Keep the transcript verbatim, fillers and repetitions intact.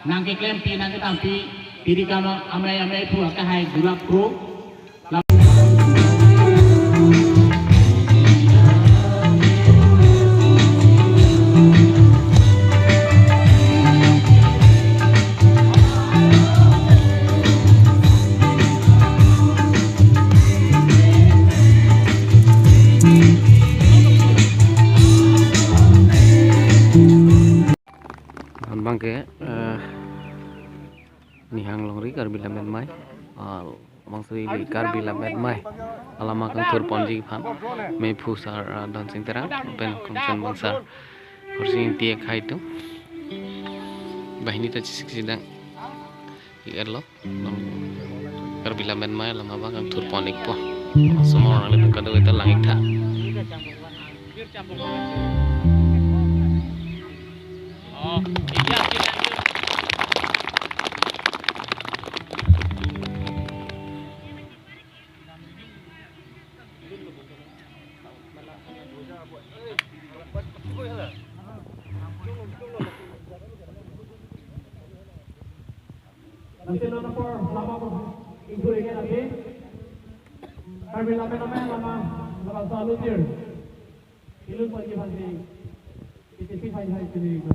Nangkeklempi, nangkethanpi, tiri kama amei amei pu akahai gulap pro. Anbang ke, eh, Nihang longri Karbi Lammet Mei, ah, bang sri li Karbi Lammet Mei alama kangthur ponji aphan, meiphu sar, ah, Donsing Terang, pen kongchon bang sar Horsing Ingti akhei atum. Banghini ta chesik chedang ik-etlo, non Karbi Lammet Mei alama bang kangthur pon ikpo. Osomar nanglitum kadokave ta lang iktha. Nanti lo napor lama ko ingkuri ke nanti. Karbi Lammet Mei alama, lama selalu dir. Ilun pagi pagi. Iti si hai hai sini ko.